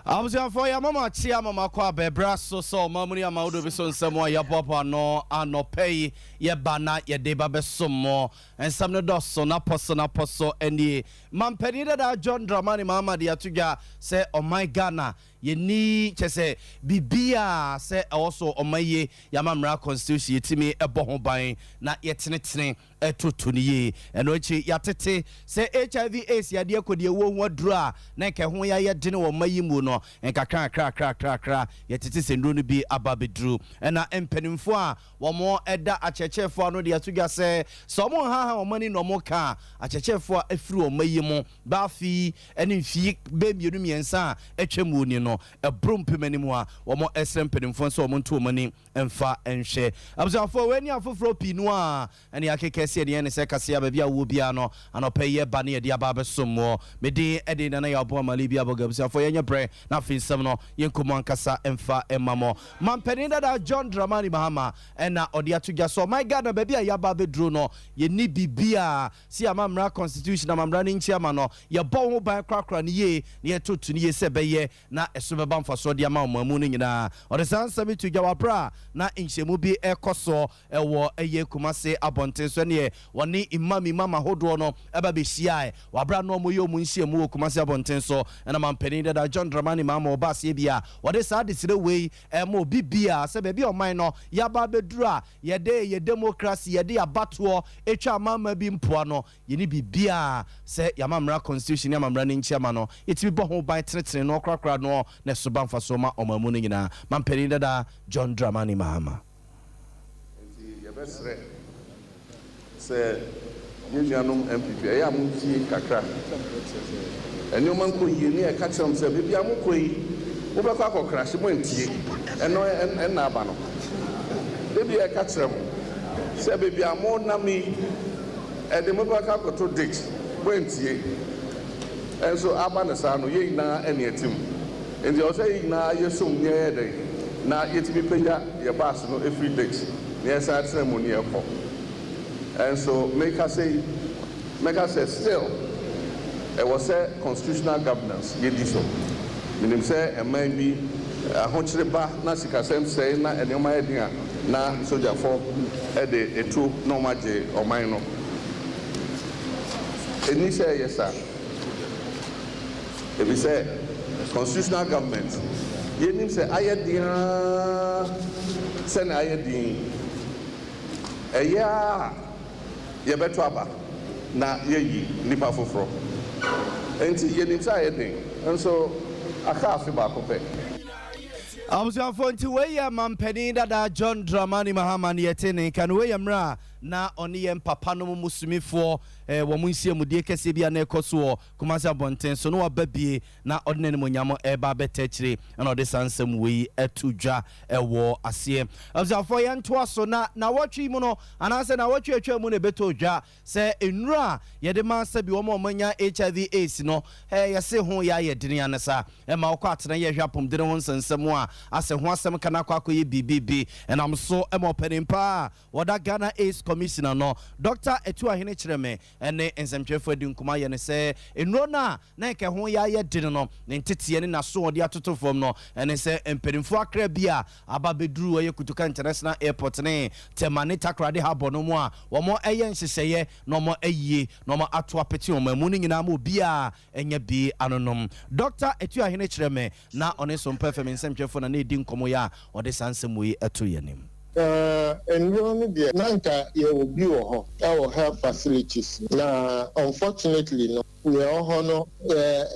Abusuafoɔ, yɛama mo akye ama mo akɔ abɛbrɛ so sɛ ɔma mu ne ama wodo bi so nsɛm a yɛboaboa no anɔpɛ yi, yɛba na yɛde ba bɛsom mo. Nsɛm no dɔso na pɔ so na pɔ so nie. Mampanin dada John Dramani Mahama de ato dwa sɛ ɔman Ghana yɛni kyɛ sɛ biribiaa sɛ ɛwɔ so ɔman yie yɛama mmara constitution yɛtumi ɛbɔ ho ban na yɛtenetene ɛtoto no yie. Ɛno akyi, yɛatete sɛ HIV AIDS yadeɛ kɔdeɛ wɔ ho aduro a na nka ɛho yɛayɛ dene wɔ mma yi mu no, nkakrakrakrakrakra yɛtete sɛ nnuro no bi aba bɛduru. Ɛna mpanimfoɔ a wɔn ɛda akyerɛkyerɛfoɔ ano de ato dwa sɛ sɛ wɔn nhaha wɔn ani na wɔn ka akyerɛkyerɛfoɔ a ɛfiri wɔn mma yi mu baafi ne mfie bɛɛ 2 3 a atwa mu ni no, ɛboro 1000 anim a wɔn ɛsrɛ mpanimfoɔ nso wɔn nto wɔn ani mfa nhwɛ. Abusuafoɔ, wei ne afoforɔ pii no a ɛne akeka sɛ yɛde yɛn ne sɛ kaseɛ baabi a wɔ biara no, anɔpɛ yi yɛba ne yɛde aba abɛsom wɔ. Meden ɛde Nana yɛ ɔbo amale bi abɔga. Abusuafoɔ, yɛnyɛ brɛ na afei nsɛm no yɛnkɔmu ankasa mfa mma mɔ. Mampanin dada John Dramani Mahama ɛna ɔde ato dwa sɛ ɔman Ghana, baabi a yɛaba abɛduro no, yɛnni biribiaa si ama mmara constitution ama mmara no nkyi ama no yɛbɔ ho ban korakora no yie na yɛtoto no yie sɛ ɛbɛyɛ na ɛso bɛba mfasoɔ de ama ɔman mu no nyinaa. Ɔde saa nsɛm to dwa wɔ aberɛ a na nhyɛmu bi ɛkɔ soɔ ɛwɔ ɛyɛ Kumase abɔnten so, ɛneɛ wɔne imam ahodoɔ no ɛba bɛhyiae wɔ aberɛ a na ɔmo yɛ ɔmo nhyiamu wɔ Kumase abɔnten so. Ɛna mampanin dada John Dramani Mahama ɔba aseɛ bi a wɔde saa adesrɛ wei ɛma obi bia sɛ baabi a ɔman no yɛaba abɛduru a yɛde yɛ democracy, yɛde abatoɔ atwa amama bi mpoa no, yɛne biribiaa sɛ yɛama mmara constitution ne ama mmara no nkyi ama no yɛtumi bɔ ho ban tenetene no ɔkorakora no na ɛso ba mfasoɔ ma ɔman mu no nyinaa. Mampanin dada John Dramani Mahama. Nti yɛbɛsrɛ sɛ yɛn nuanom NPP, ɛyɛ a montie kakra. Nneɛma nkɔ yie ne yɛka kyerɛ m sɛ baabi a mokɔ yi, wobɛkɔ akɔkrahye. Moantie, ɛno ɛnna aba no. Ebi yɛka kyerɛ mo sɛ baabi a monam yi, ɛde mobɛkɔ akɔto ditch, moantie. Ɛnso aba no saa no, yɛn nyinaa ɛne ɛte mu. Nti ɛwɔ sɛ yɛn nyinaa yɛsom ne yɛyɛ dɛn na yɛtumi pagya yɛ baase no ɛfiri ditch na yɛsan tena mu ne yɛkɔ. Ɛnso meka sɛ, mɛka sɛ still ɛwɔ sɛ constitutional governance yɛdi so. Menim sɛ ɛman bi ahokyere ba na sikasɛm sɛe na nneɛma yɛ den a, na sogyafo ɛde etu na wɔn agye ɔman no. Ɛni sɛ ɛyɛ saa, ebi sɛ constitutional government, yɛnim sɛ ayɛ den ara sɛnea ayɛ den, ɛyɛ a yɛbɛto aba na yɛyi nipa foforɔ. Nti yɛnim sɛ ayɛ den, nso aka afe baako pɛ. Abusuafoɔ, nti wei yɛ mampanin dada John Dramani Mahama ne yɛte ne nka no. Wei yɛ mmerɛ a na ɔne yɛn papa nom musumifoɔ wɔn nhyiamudie kɛseɛ bi a na ɛkɔ so wɔ Kumase abɔnten so na waba bie na ɔde n'animonyam ɛreba abɛtɛ akyire, ɛna ɔde saa nsɛm wei ɛto dwa ɛwɔ aseɛ. Abusuafoɔ, yɛntoa so na nawɔtwe mu no anaasɛ nawɔtwe atwa mu no, ɛbɛtɔ dwa sɛ nnuro a yɛde ma sɛbi wɔn a wɔanya HIV AIDS no, yɛse ho yɛ ayɛ dene anasa ɛma wɔkɔ atena yɛhwɛ apɔmuden ho nsɛnsɛm a asɛ ho asɛm ka no akɔ akɔyɛ biribibi. Ɛnam so ɛma ɔpanin paa a wɔda Ghana AIDS Commissioner no, Dr Atuahene Kyerɛme, ɛne nsɛmtwerɛfoɔ adi nkɔmmɔ ayɛ no sɛ nnuro no a na nka ho yɛ ayɛ dene no, ne nteteɛ ne n'aso ɔde atoto fam no, ɛne sɛ mpanimfoɔ akra bi a aba bɛduru ɛyɛ Kotoka International Airport ne Tema ne Takoradi harbour no mu a wɔn ɛyɛ nhyehyɛeɛ na wɔn ayie na wɔn ato apete wɔn amu no nyinaa ma obiara ɛnya bi anonom. Dr Atuahene Kyerɛme na ɔne Sompa FM nsɛmtwerɛfoɔ na ɛdi nkɔmmɔ yi a ɔde saa nsɛm wei ɛto yɛn anim. Nnuro no deɛ, na nka yɛwɔ bi wɔ hɔ ɛwɔ health facilities, na unfortunately no, nea ɛwɔ hɔ no,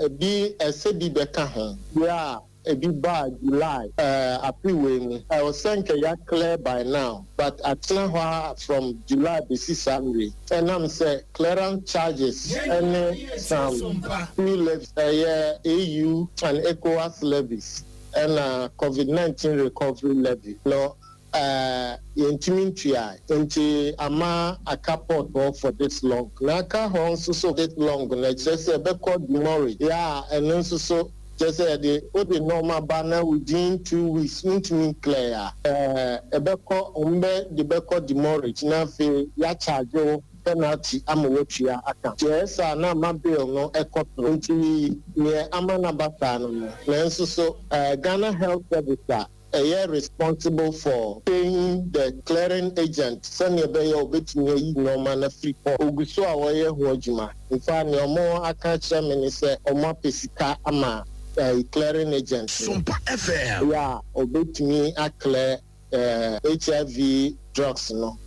ebi ɛsɛ bi bɛka ho deɛ a ebi baa July afe wei mu. Ɛwɔ sɛ nka ya clear by now, but atena hɔ a from July besi saa mmere, ɛnam sɛ clearance charges ɛne some few levies, ɛyɛ AU and ECOWAS levies ɛna COVID-19 recovery levy no, yɛntumi ntua, nti ama aka port hɔ for this long. Na aka hɔ nso so this long na kyerɛ sɛ ɛbɛkɔ demurrage yɛ a, ɛno nso so kyerɛ sɛ yɛde wode nɔɔma ba na within 2 weeks ntumi clear a, ɛbɛkɔ ɔmbɛ de bɛkɔ demurrage na afei yɛakyagye wo. Penalty ama watua aka. Nti ɛyɛ saa na ama bill no ɛkɔ soro. Nti neɛ ama no aba saa no, nanso so Ghana Health Service a ɛyɛ responsible for paying the clearing agent sɛnea ɛbɛyɛ obetumi ayi nneɛma no afiri hɔ, ogu so a wɔyɛ ho adwuma. Nfa nea ɔmo aka kyerɛ me ne sɛ ɔmo apɛ sika ama clearing agent no Sompa FM. yɛ a obetumi aclear HIV drugs no.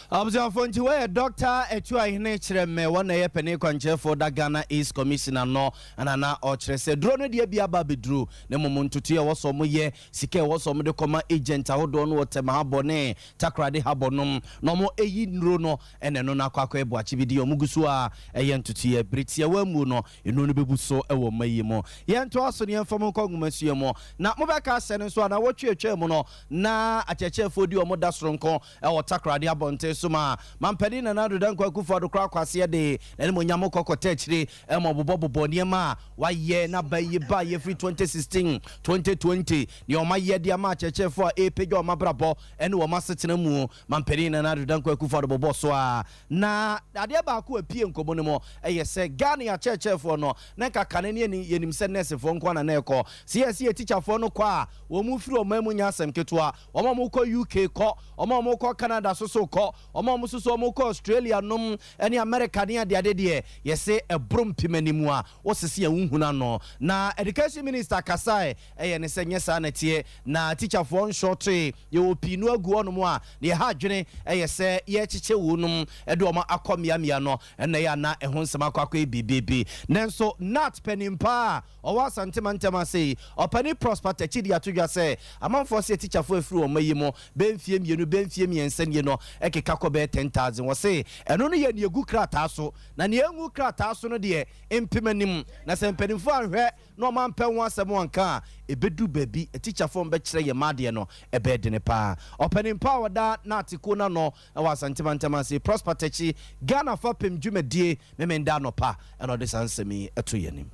Abusuafo, nti wɔyɛ Dr Atuahene Kyerɛmɛ, wɔn na ɛyɛ panin kwankyerɛfoɔ da Ghana AIDS Commissioner no, ɛna na ɔkyerɛ sɛ duro no deɛ bi aba abɛduro na mmom ntotoeɛ ɛwɔ sɛ ɔmo yɛ, sika ɛwɔ sɛ ɔmo de kɔma agent ahodoɔ no wɔ Tema habɔ ne Takoradi habɔ nom na ɔmo ɛyi nnuro no, ɛna ɛno no akɔ ɛboakye bi di ɔmo gu so a ɛyɛ ntotoeɛ. Bere tiawa mu no, nnuro no bɛbu so ɛwɔ mma yi mu. Yɛntoa so ne yɛmfa mu nkɔ nwomasua mu, na mobɛka asɛ no nso a na wɔtwe mu no na akyerɛkyerɛfoɔ di ɔmo da soronko ɛwɔ Takoradi abɔnten so ma mampanin Nana Addo Dankwa Akufo Addo koraa akwaseɛ de n'anim onyam kɔkɔtɛ akyire ɛma ɔbobɔbobɔ nneɛma a wayɛ na ba yi ba yɛ firi 2016 2020, nea ɔma yɛ de ama akyerɛkyerɛfoɔ a ɛrepagya ɔma brabɔ ɛne wɔn asetena mu. Mampanin Nana Addo Dankwa Akufo Addo bobɔ so a, na adeɛ baako a pie nkɔmmɔ no mu ɛyɛ sɛ Ghana akyerɛkyerɛfoɔ no na nkaka ne yɛnim sɛ nɛɛsefoɔ nko ana na ɛkɔ sɛ yɛsɛ yɛ tikyafoɔ no kɔ a wɔn mu firi ɔman mu nya asɛm ketewa. Wɔn a wɔkɔ UK kɔ, wɔn a wɔkɔ Canada so so kɔ, wɔn a wɔn nso so wɔkɔ Australia nom ne America ne adeade deɛ, yɛsɛ ɛboro mpem anim a wɔsisi yɛn huhunu ano. Na Education Minister kasae ɛyɛ ne sɛ nyɛ saa na teɛ na tikyafoɔ nhyɔtoe, yɛwɔ pii no agu hɔnom a na yɛha adwene ɛyɛ sɛ yɛkyekyɛ wo nom ɛde wɔn akɔ mmeammea no, ɛna ɛyɛ ana ɛho nsɛm akɔ yɛ biribibi. Nanso GNAT panin paa ɔwɔ Asantema ntɛm ase yi, ɔpanin Prosper Takyi de ato dwa sɛ amanfoɔ sɛ tikyafoɔ afiri wɔn yi mu bɛmfie 2, bɛmfie 3 nie no ɛkeka kɔ bɛyɛ 10,000. Wɔ se ɛno no yɛ nea egu krataa so, na nea engu krataa so no deɛ, mpem anim. Na sɛ mpanimfoɔ ahwɛ na ɔma mpɛ ho asɛm anka a, ɛbɛdu baabi atikyafoɔ mbɛkyerɛ yɛ maadeɛ no ɛbɛyɛ dene paa. Ɔpanin pa a ɔda n'ateko n'ano ɛwɔ Asantema ntɛm ase, Prosper Takyi, Ghana fa pem dwumadie Memenda anɔpa, ɛna ɔde saa nsɛm yi ɛto yɛn anim.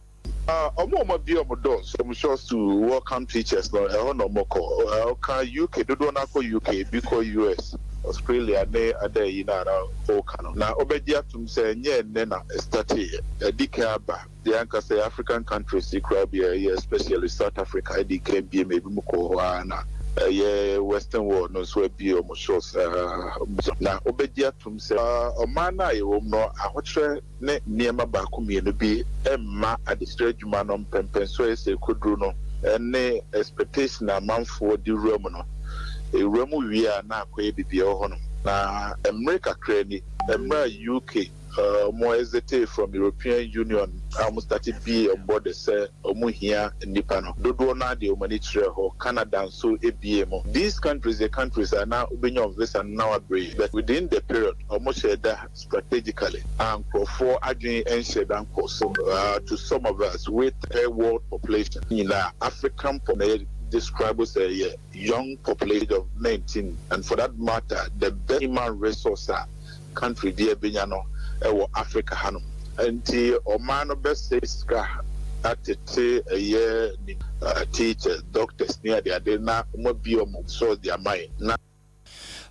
Ɔmo a ɔmo abie ɔmo doors, ɔmo shops to welcome teachers no, ɛhɔ na ɔmo kɔ. Ɔka UK dodoɔ no akɔ UK, bi kɔ US, Australia ne ada yi na na ɔka no. Na ɔbɛgye atum sɛ ɛnyɛ ɛnnɛ na ɛstarteeɛ. Ɛdi kan aba deɛ ankasa yɛ African countries yi koraa bi a ɛyɛ, especially South Africa, ɛdi kan bie ma ebi mu kɔ hɔ ara, na ɛyɛ Western world no nso abie ɔmo shops. Na ɔbɛgye atum sɛ ɔman no a yɛwɔ mu no, ahokyerɛ ne nneɛma baako mmienu bi mma adesrɛ adwuma no mpɛmpɛnso a ɛsɛ koduro no ne expectation a amanfoɔ de wura mu no. Ewura mu wie a, na akɔyɛ biribi ɛwɔ hɔnom. Na mmerɛ kakra ni, mmerɛ a UK ɔmo exit from European Union a ɔmo start bie ɔmo borders sɛ ɔmo hia nnipa no dodoɔ no adeɛ, ɔmo ani kyerɛ hɔ. Canada nso ebie mu. These countries, the countries a na wobɛnya ɔmo visa no na wabrɛ, but within the period ɔmo hyɛ da strategically a nkurɔfoɔ adwene nhyɛ da nkɔ so. To some of us with third world population nyinaa, African pop na yɛ describe sɛ yɛ young population of 19, and for that matter the best human resource a country bi ebenya no ɛwɔ Africa hanom. Nti ɔman no bɛsɛ sika atete ɛyɛ ni teachers, doctors ne adeade na wɔn abie wɔn source de ama yɛn na.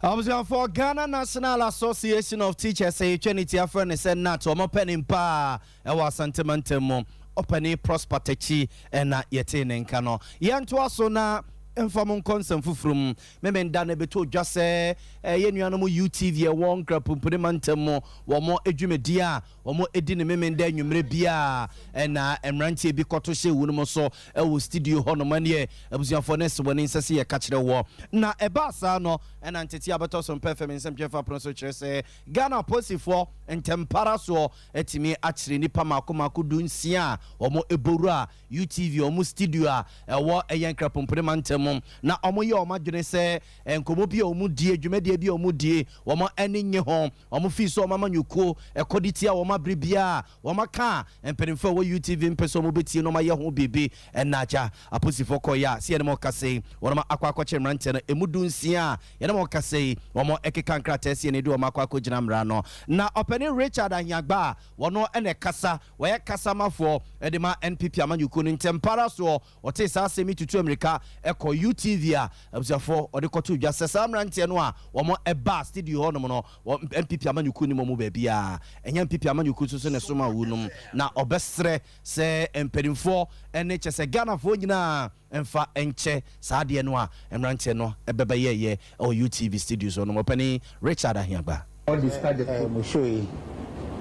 Abusuafoɔ, Ghana National Association of Teachers, yɛtwa ne ti afrɛ ne sɛ GNAT, ɔmo panin paa ɛwɔ Asantemantam mu, ɔpanin Prosper Takyi, ɛna yɛtee ne nka no. Yɛntoa so na mfa mo nkɔ nsɛm foforɔ mu. Memenda no ɛbɛtɔ dwa sɛ ɛyɛ nuanom UTV ɛwɔ Nkrapumpune mantam mu, wɔn adwumadie a wɔn edi ne Memenda anwummerɛ biara, ɛna mmeranteɛ bi kɔto hyɛ ewu no mu so ɛwɔ studio hɔ nom. Ɛneɛ abusuafoɔ ne sɛ wɔn nsa si yɛka kyerɛ wɔ na ɛbaa saa no, ɛna ntete abɛtɔ so mpɛ fam nsɛm twɛfa pono so kyerɛ sɛ Ghana apolisifoɔ ntɛmpara soɔ atumi akyerɛ nipa mako mako 16 a wɔn ebowura UTV wɔn studio a ɛwɔ ɛyɛ Nkrapompone mantam mu, na wɔn yɛ wɔn adwene sɛ nkɔmɔ bi a wɔn die, dwumadie bi a wɔn die, wɔn ani nye ho. Wɔn fi so wɔn amanyɔkuo ɛkɔ de tia wɔn abere biara wɔn aka a mpanimfoɔ a ɛwɔ UTV mpɛ sɛ wɔn bɛtie na wɔn ayɛ ho biribi. Ɛna agya apolisifoɔ kɔɔyɛ a si yɛn mo kasa yi, wɔn akɔ akɔkyerɛ mmeranteɛ no emu 16 a yɛn mo kasa yi, wɔn ɛkeka nkrataa si yɛn de wɔn akɔ akɔgyina mmara no na ɔpanin. Ɔpanin Richard Ahiagbah a wɔno na ɛkasa, wɔyɛ kasamafoɔ de ma NPP amanyɔkuo no ntɛmpa ara soɔ ɔtee saa asɛm yi tutuu ammirika kɔɔ UTV a abusuafoɔ ɔde kɔtoo dwa sɛ saa mmeranteɛ no a wɔn baa studio hɔ nom no wɔ NPP amanyɔkuo nim wɔn baabiara, ɛnyɛ NPP amanyɔkuo nso so na ɛsomaa wɔnom na ɔbɛsrɛ sɛ mpanimfoɔ ne kyɛ sɛ Ghanafoɔ nyinaa mfa nkyɛ saa adeɛ no a mmeranteɛ no bɛbɛyɛeɛ wɔ UTV studios hɔ nom. Ɔpanin Richard Ahiagbah. Mo show yi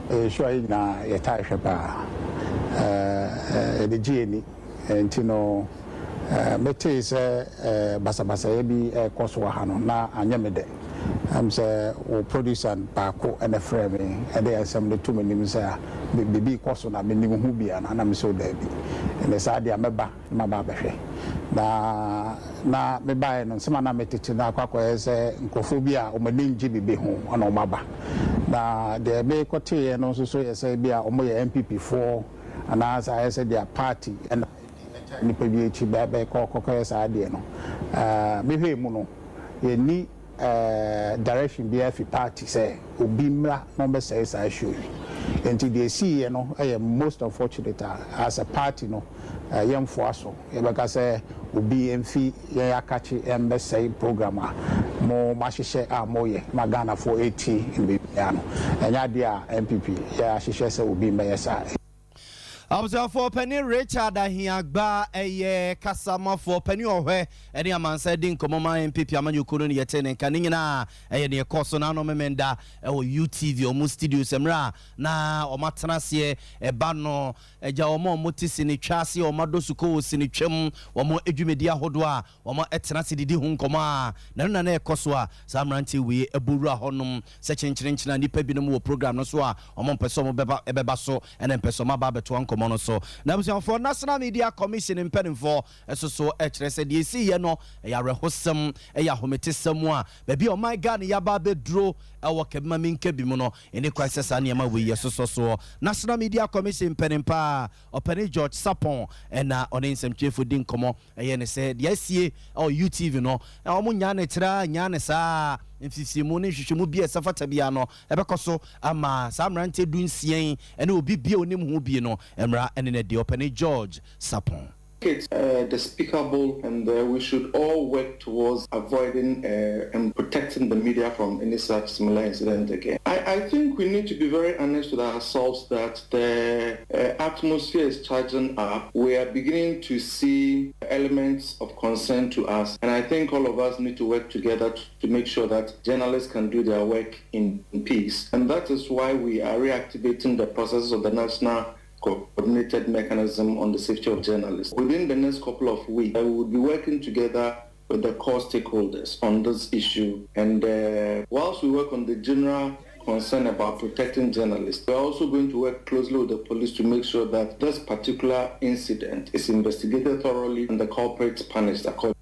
ɛyɛ show a yɛn nyinaa yɛtaa hwɛ paa. Yɛde gye yɛn ani. Nti no metee sɛ basabasayɛ bi rekɔ so wɔ ha no, na anyɛ me dɛ. Ɛm sɛ wo producer baako na ɛfrɛɛ me de asɛm no too m'anim sɛ biribi rekɔ so na menim ho bi anaa, na mese wo daabi. Ɛnde saa deɛ a mɛba. Na maba abɛhwɛ. Na na mebaeɛ no, nsɛm a na metete no akɔ akɔyɛ sɛ nkurɔfoɔ bi a wɔn ani nnye biribi ho na wɔaba. Na deɛ mekɔteeɛ no nso so yɛ sɛ ebi a wɔyɛ NPP foɔ anaasɛ ayɛ sɛ deɛ party na ɛdi nnipa bi akyi bɛkɔ kɔkɔyɛ saa adeɛ no. Mehwɛɛ mu no, yɛnni direction biara fi party sɛ obi mmra na ɔmmɛsɛe saa show yi. Nti deɛ ɛsiiɛ no yɛ most unfortunate a as a party no yɛmfoa so. Yɛbɛka sɛ obi mfi yɛn akakye mmɛsɛe program a mo moahyehyɛ a moyɛ ma Ghanafoɔ ɛretie no baabiara no. Ɛnyɛ adeɛ a NPP yɛahyehyɛ sɛ obi mmɛyɛ saa. Abusuafoɔ panin Richard Ahiagbah yɛ kasamafoɔ panin ɔhwɛ ne amansan di nkɔmmɔ ma NPP amanyɔkuo no ne yɛtee ne nka. Ne nyinaa yɛ deɛ ɛkɔɔ so n'ano Memenda wɔ UTV wɔn studios mmerɛ a na wɔn atena aseɛ ɛba no agya wɔn a wɔte sinitwa ase wɔn adɔ sukuu wɔ sinitwa mu wɔn dwumadi ahodoɔ a Wɔtena ase didi ho nkɔmmɔ a, na ɛno na na ɛkɔ so a saa mmeranteɛ wei bɔ wura hɔnom sɛ kyenkyerenkyene a nnipa binom wɔ program no so a wɔmpɛ sɛ wɔbɛba bɛba so na mpɛ sɛ wɔaba abɛtoa nkɔmmɔ no so. Na abusuafoɔ, National Media Commission mpanimfoɔ nso so kyerɛ sɛ deɛ ɛsiiɛ no ɛyɛ awerɛhosɛm, ɛyɛ ahometesɛm a baabi a ɔman Ghana yi aba abɛduro wɔ kabima-menkabi mu no, ɛnni kwan sɛ saa nneɛma wei yɛsosɔ soɔ. National Media Commission mpanin pa ara, Ɔpanin George Sarpong na ɔne nsɛmtwerɛfoɔ di nkɔmmɔ. Ɛyɛ ne sɛ deɛ asie wɔ UTV no, wɔn nyaa no tra nyaa no saa ara. Mfifirimu ne nhwehwɛmu bi a ɛsɛ fata biara no ɛbɛkɔ so ama saa mmeranteɛ dunsia yi ne obi bi a ɔnim ho bi no mmara ne no adi. Ɔpanin George Sarpong. It's despicable and we should all work towards avoiding and protecting the media from any such similar incident again. I, I think we need to be very honest with ourselves that the atmosphere is charging up. We are beginning to see elements of concern to us and I think all of us need to work together to make sure that journalists can do their work in peace. And that is why we are reactivating the process of the National Coordinated Mechanism on the Safety of Journalists. Within the next couple of weeks, we will be working together with the core stakeholders on this issue. And whilst we work on the general concern about protecting journalists, we're also going to work closely with the police to make sure that this particular incident is investigated thoroughly and the culprits punished accordingly.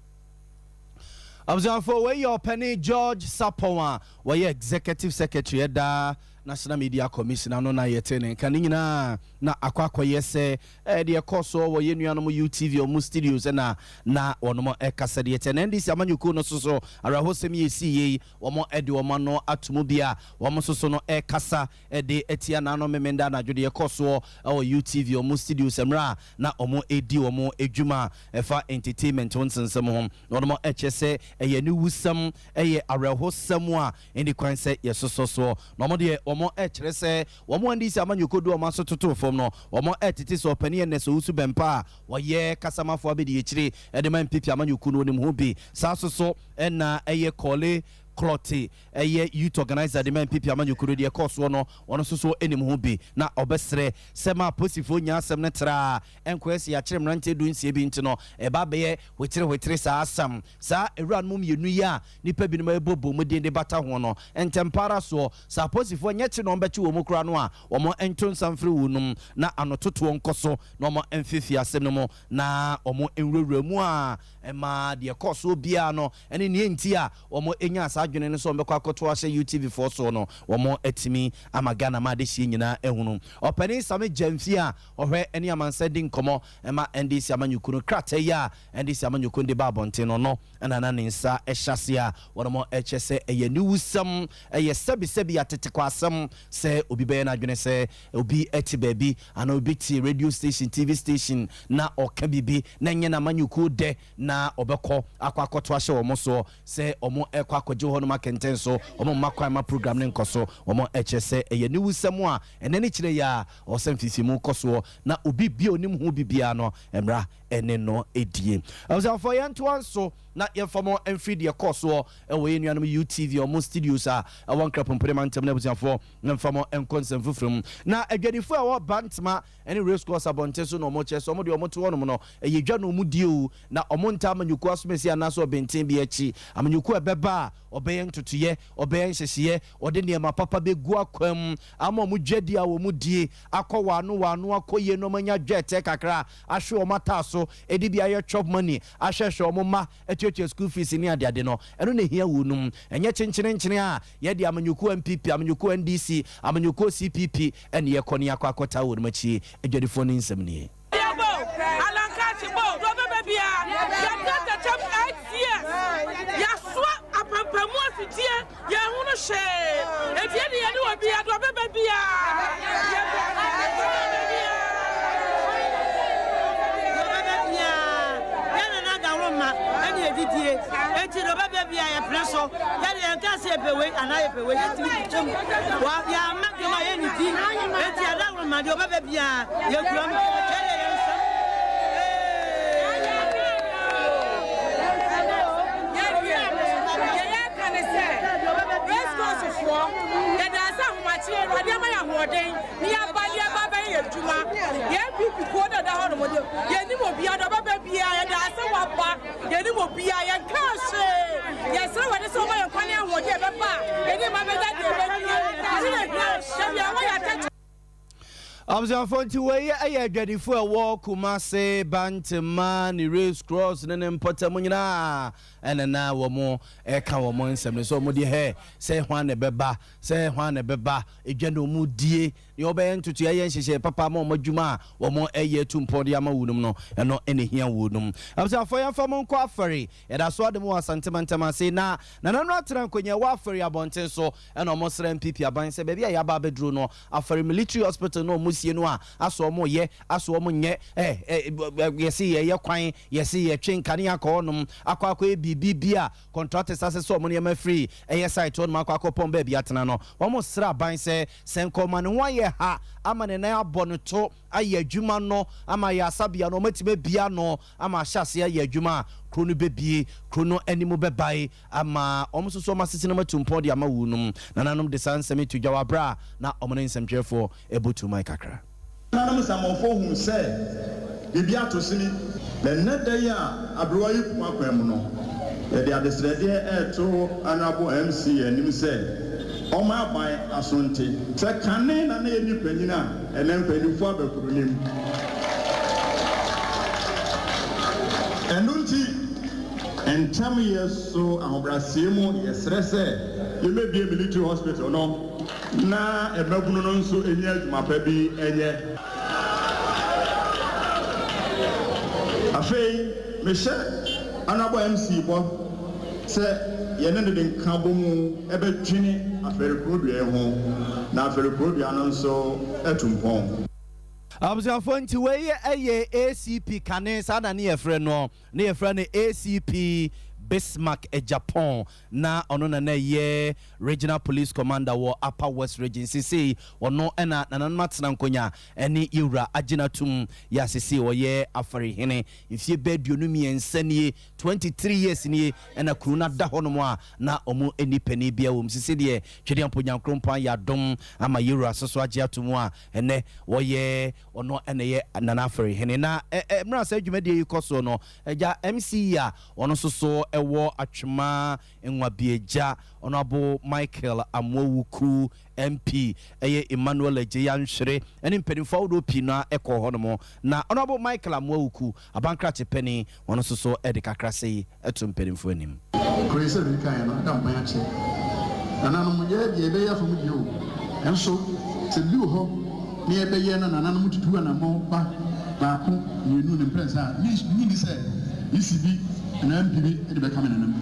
Abusuafoɔ, wei yɛ Ɔpanin George Sarpong a wɔyɛ Executive Secretary ɛda National Media Commission ano na yɛte ne nka. Ne nyinaa na akɔ akɔyɛ sɛ ɛɛ deɛ ɛkɔɔ soɔ wɔ yɛn nuanom UTV wɔn studios ɛna na wɔnom ɛkasa deɛ kyɛ na NDC amanyɔkuo no so so awerɛhosɛm yi ɛsii yei wɔn de wɔn ano ato mu bi a wɔn nso so no ɛrekasa de atia n'ano Memenda anadwo deɛ ɛkɔɔ soɔ wɔ UTV wɔn studios mmerɛ a na wɔn redi wɔn adwuma a ɛfa entertainment ho nsensɛm ho na wɔn ɛkyerɛ sɛ ɛyɛ aniwusɛm ɛyɛ awerɛhosɛm a ɛnni kwan sɛ yɛsosɔ soɔ na wɔn deɛ wɔn ɛkyerɛ sɛ wɔn NDC amanyɔkuo de wɔn aso totoo fam no wɔn ɛtete sɛ ɔpanin Ernest Owusu Bɛmpa a wɔyɛ kasamafoɔ abɛdiakyire de ma NPP amanyɔkuo no wɔnim ho bi saa nso so na ɛyɛ Korle Klɔte ɛyɛ youth organiser de ma NPP amanyɔkuo no deɛ ɛkɔɔ soɔ no ɔno nso so nim ho bi na ɔbɛsrɛ sɛ ma apolisifoɔ nnya asɛm no traa ɛnkɔyɛ sɛ yɛakyere mmeranteɛ dunsia bi nti no ɛba abɛyɛ hwetere hwetere saa asɛm saa awuranom mmienu yi a nnipa binom ɛbɔ bɔ mu din de bata ho no ntɛmpa ara soɔ sɛ apolisifoɔ nyɛ kye na wɔbɛkye wɔn mu koraa no a wɔn nto nsa mfiri wɔn nom na anototoɔ nkɔ so na wɔn mfeefee asɛm no mu na wɔn nwurawura mu a ɛma deɛ ɛkɔɔ soɔ biara no ne nea enti a wɔnyaa saa adwene no sɛ wɔbɛkɔ akɔto ahyɛ UTV foɔ soɔ no, wɔn atumi ama Ghana ma adehyeɛ nyinaa ahunu. Ɔpanin Sammy Gyamfi a ɔhwɛ ne amansan di nkɔmmɔ ma NDC amanyɔkuo no krataa yi a NDC amanyɔkuo no de ba abɔnten no, ɔno na na ne nsa hyɛ aseɛ a wɔnom kyerɛ sɛ ɛyɛ aniwusɛm, ɛyɛ sɛbisɛbi atetekwasɛm sɛ obi bɛyɛ n'adwene sɛ obi te baabi anaa obi te radio station, TV station na ɔka biribi na ɛnyɛ n'amanyɔkuo dɛ na ɔbɛkɔ akɔ akɔto ahyɛ wɔn soɔ sɛ wɔn rekɔ akɔgye hɔnom akɛntɛn so, wɔn mma kwan ma program no nkɔ so. Wɔn kyerɛ sɛ ɛyɛ aniwusɛm a ɛnɛ ne kyerɛ yi a ɔwɔ sɛ mfimfinimu kɔ soɔ na obi bi a ɔnim ho biribiara no mmra ne no die. Abusuafoɔ yɛntoa nso na yɛmfa mo mfiri deɛ ɛkɔɔ soɔ wɔ yɛn nuanom UTV wɔn studios a ɛwɔ Nkrapompene mantam no abusuafoɔ mfa mo nkɔ nsɛm foforɔ mu. Na adwadifoɔ a ɛwɔ Bantama ne Race Course abɔnten so na wɔkyerɛ sɛ wɔn deɛ wɔte hɔnom no ɛyɛ dwa na wɔn die o na wɔn ntaa amanyɔkuo asomasi anaasɛ ɔbenten bi akyi. Amanyɔkuo a ɛbɛba a ɔbɛyɛ ntotoeɛ, ɔbɛyɛ nhyehyeɛ, ɔde nneɛma papa bɛgu akwan mu ama wɔn dwadie a wɔn die akɔ wɔn ano wɔn ano akɔ yie na wɔanya dwɛɛtɛɛ kakra ahwe wɔn ataaso, de bi ayɛ chop money ahwɛhwɛ wɔn mma, atuatua school fees ne adeade no, ɛno na ɛhia wɔ nom. Ɛnyɛ kyenkyerenkyene a yɛde amanyɔkuo NPP, amanyɔkuo NDC, amanyɔkuo CPP ne yɛkɔ ne yɛakɔ akɔtaa wɔnom akyi. Adwadifoɔ no nsɛm nie. Yɛbɔ Alankaakye bɔ do ɔbɛba biara yɛda tɛkyɛm 8 years yɛasoa apampamu afidie yɛnhunu hwee enti yɛne yɛne wɔ bia do ɔbɛba biara yɛbɔ ɔbɛba biara ɔbɛba biara yɛn nana adaworo ma ɛne yɛdidie enti de ɔbɛba biara yɛpene so yɛde yɛn ka sɛ yɛpɛ wei anaa yɛpɛ wei yɛtumi kyekyɛ mu yɛama dwom a yɛnnidi enti adaworo ma deɛ ɔbɛba biara yɛkura mu yɛde yɛn nsɛm. Yɛyɛ ne sɛ Race Course foɔ yɛda sɛ ahomakye Awurade ama yɛ ahoɔden ne yɛaba ne yɛba bɛyɛ yɛ adwuma. Yɛn NPP kuo dada hɔ nom de yɛnim obiara de ɔbɛba biara yɛda sɛ waba yɛnim obiara yɛnkaa hwee. Yɛsrɛ Awurade sɛ ɔma yɛn kwan ne ahoɔden a ɛbɛba a yɛne ma bɛda deɛ ɛbɛdie ɛne na hia dabi a wɔyɛ atɛkyɛ. Abusuafoɔ, nti wei yɛ adwadifoɔ a ɛwɔ Kumase, Bantama ne Race Cross ne ne mpɔtam nyinaa ɛna na wɔn ɛka wɔn nsɛm no sɛ wɔn deɛ hɛ sɛ hwan na ɛbɛba, sɛ hwan na ɛbɛba edwa na wɔn die deɛ wɔbɛyɛ ntoto ɛyɛ nhyehyɛ papa ama wɔn adwuma a wɔn ɛyɛ tu mpɔn de ama wɔn no, ɛno ɛna ehia wɔn. Abusuafoɔ, yɛmfa mo nkɔ Afɛre. Yɛda so ade mu wɔ Asante mantam ase na nananom atena nkonnwa ɛwɔ Afɛre abɔnten so ɛna wɔn srɛ NPP aban sɛ baabi a yɛaba abɛduro no, Afɛre Military Hospital na wɔn sie no a asɔ wɔn yɛ asɔ wɔn nyɛ ɛ ɛ yɛsi yɛyɛ kwan, yɛsi yɛtwe nkanea akɔ hɔnom akɔ akɔyɛ biribi bi a contractors asesɛ wɔn nneɛma firi ɛyɛ site hɔnom akɔ akɔpɔn baabi atena no. Wɔn srɛ aban sɛ nkɔma ne ho ayɛ ha ama ne nan abɔ ne to ayɛ adwuma no ama yɛ asabea no wɔatumi abia no ama ahyɛ ase ayɛ adwuma a kuro no bɛbie, kuro no anim bɛbae ama wɔn nso so wɔn asetena mu atu mpɔn de ama wɔn nom. Nananom de saa nsɛm yi to dwa wɔ abere a na wɔn ne nsɛmtwerɛfoɔ ɛbɔ tuman kakra. Nanom nsamɔfoɔ hu sɛ biribi ato sini na nnɛ da yi a aberewa yi kum akwan mu no, yɛde adesrɛdeɛ ɛreto Honorable MC anim sɛ ɔma aban aso nte sɛ kane na na yɛni panyin a ɛnɛ mpanyinfoɔ abɛkoro nim. Ɛno nti ntɛm yɛ so ahobrɛaseɛ mu yɛsrɛ sɛ yɛmɛbie military hospital no na mmabunu no nso ɛnya adwuma pa bi ɛnyɛ. Afei mehyɛ Honorable MC bɔ sɛ yɛne ne de nka bɔ mu ɛbɛdwene Afɛre kurodua yi ho na Afɛre kurodua no nso atu mpɔn. Abusuafoɔ, nti wei yɛ ACP kane saa na ne yɛfrɛ no, ne yɛfrɛ no ACP Bismarck Japan na ɔno na na ɛyɛ Regional Police Commander wɔ Upper West Region. Sesei ɔno ɛna nananom atena nkonya ɛne yɛwura agyina tum yɛ asese ɔyɛ Afarehene. Mfie bɛɛ 23 nie, 23 years nie, ɛna kuro no ada hɔnom a na ɔmo ani panin bia wɔ mu. Sese deɛ Twedeɛ mpo Nyankoropɔn ayɛ adom ama yɛwura soso agye ato mu a ɛnɛ wɔyɛ ɔno ɛna yɛ Nana Afarehene. Na ɛ mmerɛ a saa dwumadie yi kɔ so no, agya MC a ɔno nso so ɛwɔ ɛwɔ Atwema Nwabiagya, Honourable Michael Amoawuku, MP, ɛyɛ Emmanuel Agyei Anhwere ne mpanimfoɔ ahodoɔ pii no ara kɔɔ hɔnom. Na Honourable Michael Amoawuku, abankrakye panin, ɔno nso so de kakra sei to mpanimfoɔ anim. Koro yi sɛdeɛ mede kaeɛ no, ada mpan akyɛ. Nananom, yɛ deɛ yɛbɛyɛ afa mu deɛ o, nanso sɛ biribi wɔ hɔ na yɛbɛyɛ na nananom tutu anammɔn ba baako, mmienu ne mprɛnsa a, mennye nni sɛ EC bi anaa MP bi de bɛka me nana mu.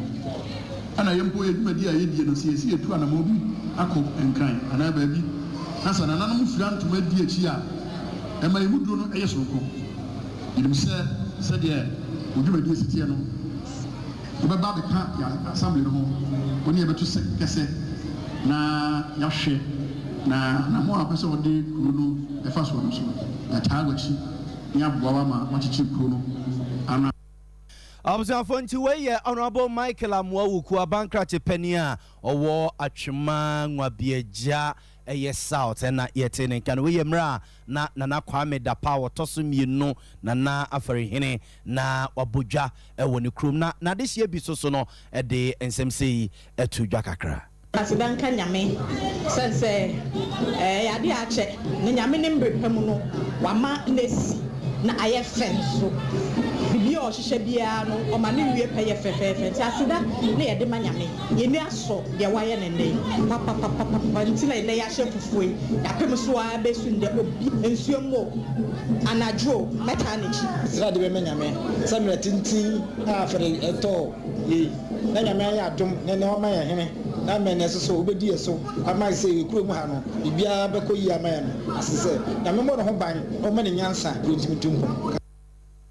Ɛna yɛn mpo yɛn dwumadi a yɛdie no, sɛ yɛsi yɛtu anammɔn bi akɔ Nkran anaa baabi na sɛ nananom fira ntoma di akyi a, ɛma yɛn mu duro no yɛ sononko. Yɛnim sɛ sɛdeɛ wo dwumadie si teɛ no, wobɛba abɛka yɛn assembly no ho, wo ne yɛn bɛto sɛ kɛsɛ na yɛahwɛ na anammɔn a wopɛ sɛ wode kuro no fa soɔ no nso, yɛataa w'akyi na yɛaboa wo ama woakyekyere kuro no ano. Abusuafo nti wei yɛ Honourable Michael Amoah Wuku Abankrakye panin a ɔwɔ Atwema Nwabiagya ɛyɛ South ɛna yɛtee ne nka no. Wei yɛ mmerɛ a na Nana Kwame Dapaah a ɔtɔ so mmienu Nana Afarihene na wabɔ dwa wɔ ne kurom na n'adehyeɛ bi so so no de nsɛm sei to dwa kakra. Aseda nka Nyame sɛn sɛ ɛyɛ adeɛ a akyɛ na Nyame ne mbre pa mu no wama no asi na ayɛ fɛ nso. Biribi a ɔhyehyɛ biara no ɔma no wie pɛ yɛ fɛfɛɛfɛ nti aseda na yɛde ma Nyame. Yɛni asɔ deɛ wayɛ no nnɛ yi papapapapa nti na nnɛ yɛahyɛ fufuo yi yɛapem so ara bɛsu ndɛ obi nsuo mu o anadwo o mɛtaa n'akyi. Aseda de bɛma Nyame sɛ mmerɛ tenten a afɛre tɔɔ yei. Na Nyame ayɛ adom na ɛnɛ wama yɛn hene na ama ɛnɛ nso so obedi yɛ so ama sɛ yɛ kurom ha no biribiara bɛkɔ yie ama yɛn no ase sɛ Nyame mmɔ ne ho ban na ɔmma no nyansa na ɔntumi ntu mpɔn.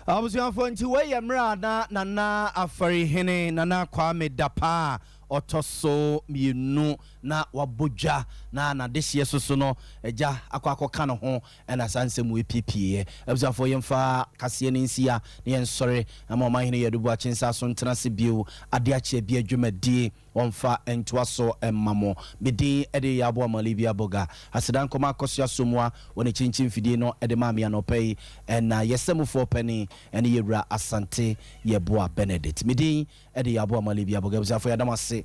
Abusuafoɔ nti wei yɛ mmerɛ a na Nana Afarihene Nana Kwame Dapaah a ɔtɔ so mmienu na wabɔ dwa na n'adehyeɛ so so no agya akɔ akɔka ne ho Ɛna saa nsɛm wei piepieeɛ. Abusuafoɔ yɛmfa kaseɛ no nsi ha na yɛnsɔre ma Ɔmanhene Yadu Boakye nsa so ntena ase bio adeɛ akye abia dwumadie wɔmfa ntoa so mma mo. Me din de Yaboa Malibia Boga. Aseda nkɔma Akosua Somoa wɔ ne kyinkyin fidie no de maa me anɔpa yi. Ɛna yɛsɛmufoɔ panin ne Yɛwura Asante Yeboah Benedict. Me din de Yaboa Malibia Boga. Abusuafoɔ yɛda mo ase.